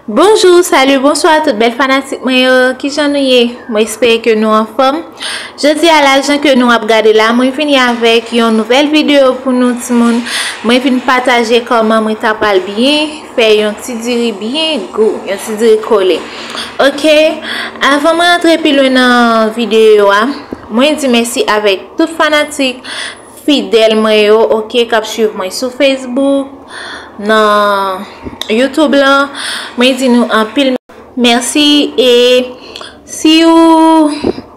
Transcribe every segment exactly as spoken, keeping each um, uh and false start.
Bonjou, sali, bonswa tout bèl fanatik mwen yo. Kijan nou ye? Mwen espere ke nou anfòm. Jodi a la, jan ke nou ap gade la, mwen vini avèk yon nouvèl videyo pou nou timoun. Mwen vin pataje kòman mwen ta pral byen fè yon ti diri byen gou, yon ti diri kole. Oke, avan mwen antre pi lwen nan videyo a, mwen di mèsi avèk tout fanatik fidèl mwen yo, oke, k ap swiv mwen sou Facebook, nan YouTube lan. Mwen di nou anpil mèsi. E si ou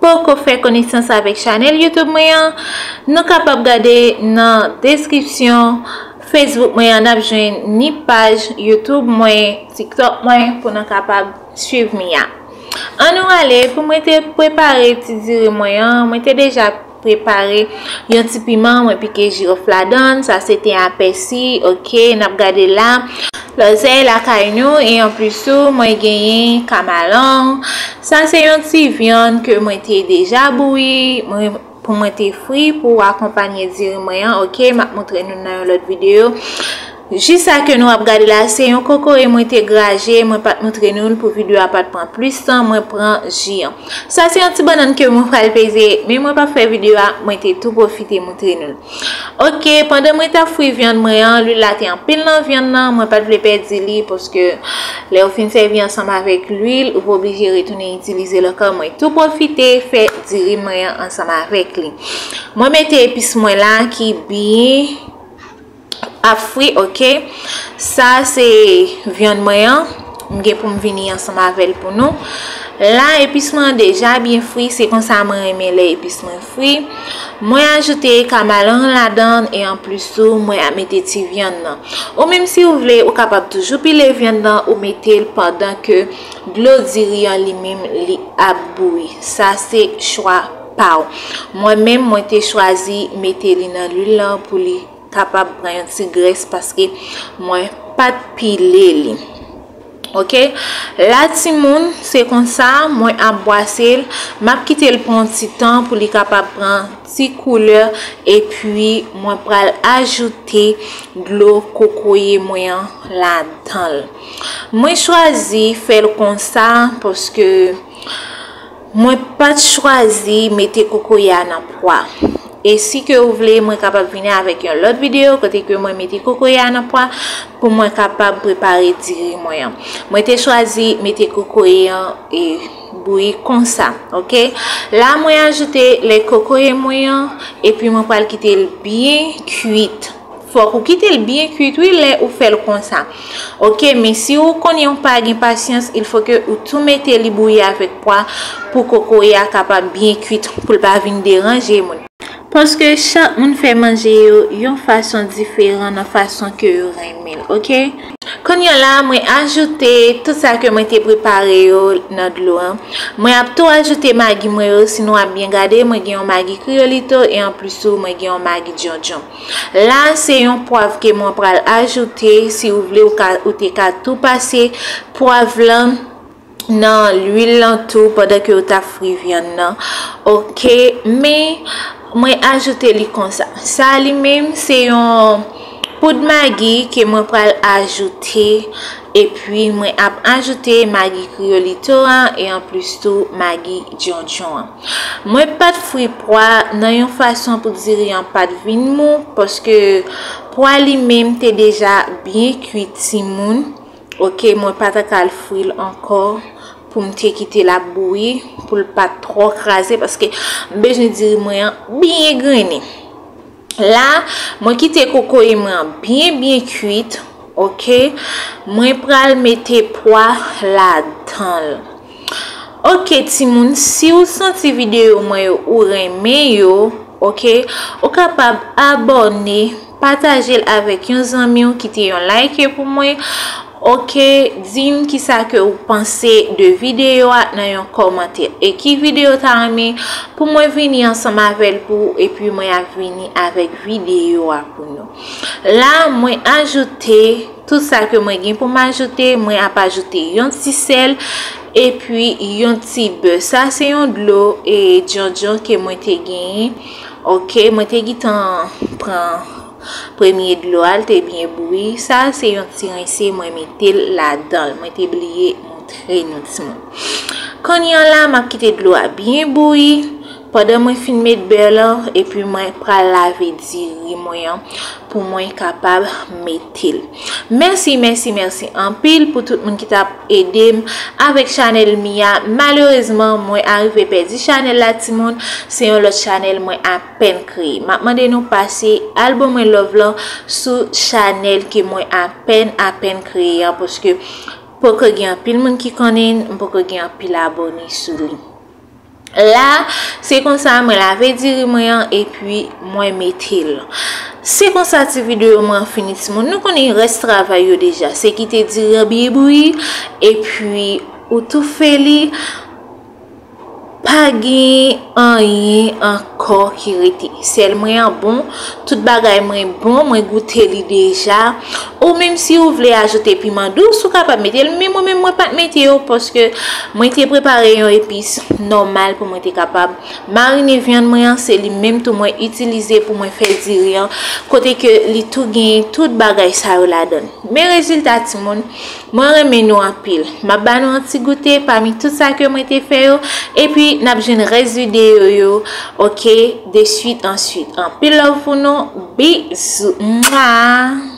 poko fè konesans avèk chanèl YouTube mwen an, nou kapab gade nan deskripsyon Facebook mwen an, n ap jwenn ni paj YouTube mwen, TikTok mwen, pou nou kapab swiv mi a. Ann nou ale, pou mwen te prepare ti diri mwen an, mwen te deja prepare yon ti piman, mwen pike jiwòf ladan, sa se te a pèsi, oke, n ap gade la. Lòzèy lakay nou, e anplis tou, mwen genyen kamalang. Sa se yon ti vyann ke mwen te deja bouyi, mwen, pou mwen te fri, pou akonpanye diri mwen an, oke, m ap montre nou nan yon lòt videyo. Ji sa ke nou ap gade la, se yon kokoye mwen te graje, mwen pa t montre nou l pou videyo a pa t pran plis tan, mwen pran ji an. Sa se yon ti bannann ke mwen pral peze, men mwen p ap fè videyo a, mwen te tou pwofite montre nou l. Oke, pandan mwen t ap fri vyann mwen an, lwil la te anpil nan vyann nan, mwen pa t vle pèdi li, paske lè ou fin sèvi ansanm avèk lwil, ou pa oblije retounen itilize l ankò. Mwen tou pwofite fè diri mwen an ansanm avèk li. Mwen mete epis mwen la ki byen ap fri, oke. Sa se vyann mwen an. M gen pou m vini ansanm avè l pou nou. La, epis mwen an deja byen fri, se konsa mwen renmen lè epis mwen fri. Mwen ajoute kamalang ladan e anplis tou, mwen ap mete ti vyann nan. Ou menm si ou vle, ou kapab toujou pile vyann nan, ou mete l pandan ke dlo diri an li menm li ap bouyi. Sa se chwa pa w. Mwen menm, mwen te chwazi mete li nan lwil lan pou li kapab pran yon ti grès paske mwen pa t pile li. Oke? La timoun, se konsa, mwen ap bwase l, m ap kite l pran yon ti tan pou li kapab pran ti koulè, epi mwen pral ajoute dlo kokoye mwen an ladan l. Mwen chwazi fè l konsa paske mwen pa t chwazi mete kokoye a nan pwa. E si ke ou vle, mwen kapab vini avèk yon lòt videyo kote ke mwen mete kokoye a nan pwa pou mwen kapab prepare diri mwen an. Mwen te chwazi mete kokoye an e bouyi konsa, oke? La, mwen ajoute lè kokoye mwen an, epi mwen pral kite l byen kuit. Fòk ou kite l byen kuit, wi, lè ou fè l konsa. Oke, men si ou konnen ou pa gen pasyans, il faut que ou tou mete li bouyi avèk pwa pou kokoye a kapab byen kuit, pou l pa vin deranje moun. Paske chak moun fè manje yo yon fason diferan nan fason ke yo renmen l, oke? Kounye a la, mwen ajoute tout sa ke mwen te prepare yo nan dlo an. Mwen ap tou ajoute magi mwen yo, si nou ap byen gade, mwen gen yon magi kriyolito e anplis tou, mwen gen yon magi djondjon. La, se yon pwav ke mwen pral ajoute, si ou vle, ou ka, ou te ka tou pase pwav lan nan lwil lan tou pandan ke w t ap fri vyann nan. Oke, men mwen ajoute li konsa. Sa li menm se yon poud magi ke mwen pral ajoute, epi mwen ap ajoute magi kriyolito a e anplis tou magi djondjon an. Mwen pa t fri pwa nan yon fason pou diri an pa t vin mou, paske pwa li menm te deja byen kuit timoun. Oke, mwen pa t ka al fri l ankò pou m te kite l ap bouyi, pou l pa t twò kraze, paske m bezwen diri mwen an byen grennen. La, mwen kite kokoye mwen an byen, byen kuit, oke? Mwen pral mete pwa ladan l. Oke, timoun, si w santi videyo mwen yo, ou renmen yo, oke, ou kapab abòne, pataje l avèk yon zanmi w, kite yon like pou mwen. Oke, di m kisa ke ou panse de videyo a nan yon kòmantè. E ki videyo w ta renmen pou mwen vini ansanm avè l pou ou, epi mwen ap vini avèk videyo a pou nou. La, mwen ajoute tout sa ke mwen gen pou m ajoute. Mwen ap ajoute yon ti sèl, epi yon ti bè. Sa se yon dlo e djondjon ke mwen te genyen. Oke, mwen te gentan pran Premye dlo a, l te byen bouyi. Sa a se yon ti rense, mwen mete l ladan l. Mwen te bliye montre nou timoun. Kounye a la, m ap kite dlo a byen bouyi. Pandan mwen fin met bè lan, epi mwen pral lave diri mwen an pou mwen kapab mete l. Mèsi, mèsi, mèsi anpil pou tout moun ki t ap ede m avèk chanèl Mia. Malerezman, mwen arive pèdi chanèl la, timoun. Se yon lòt chanèl mwen apèn kreye. M ap mande nou pase al ban mwen love lan sou chanèl ke mwen apèn, apèn kreye an, paske poko gen anpil moun ki konnen l, m poko gen anpil abòne sou li. La, se konsa mwen lave diri mwen an epi mwen mete l. Se konsa ti videyo mwen an fini, timoun. Nou konnen rès travay yo deja. Se kite diri an byen bouyi, epi ou toufe li. Pa gen anyen ankò ki rete. Sèl mwen an bon, tout bagay mwen bon, mwen goute li deja. Ou menm si ou vle ajoute piman dous, ou kapab mete l, men mwen menm mwen pa t mete yo paske mwen te prepare yon epis nòmal pou mwen te kapab marine vyann mwen an, se li menm tou mwen itilize pou mwen fè diri an, kote ke li tou gen tout bagay sa yo ladan l. Men rezilta timoun, mwen renmen nou anpil. M ap ba nou yon ti goute pami tout sa ke mwen te fè yo, epi n ap jwenn rès videyo yo, oke, de swit an swit. Anpil love pou nou, bizou. Mwa.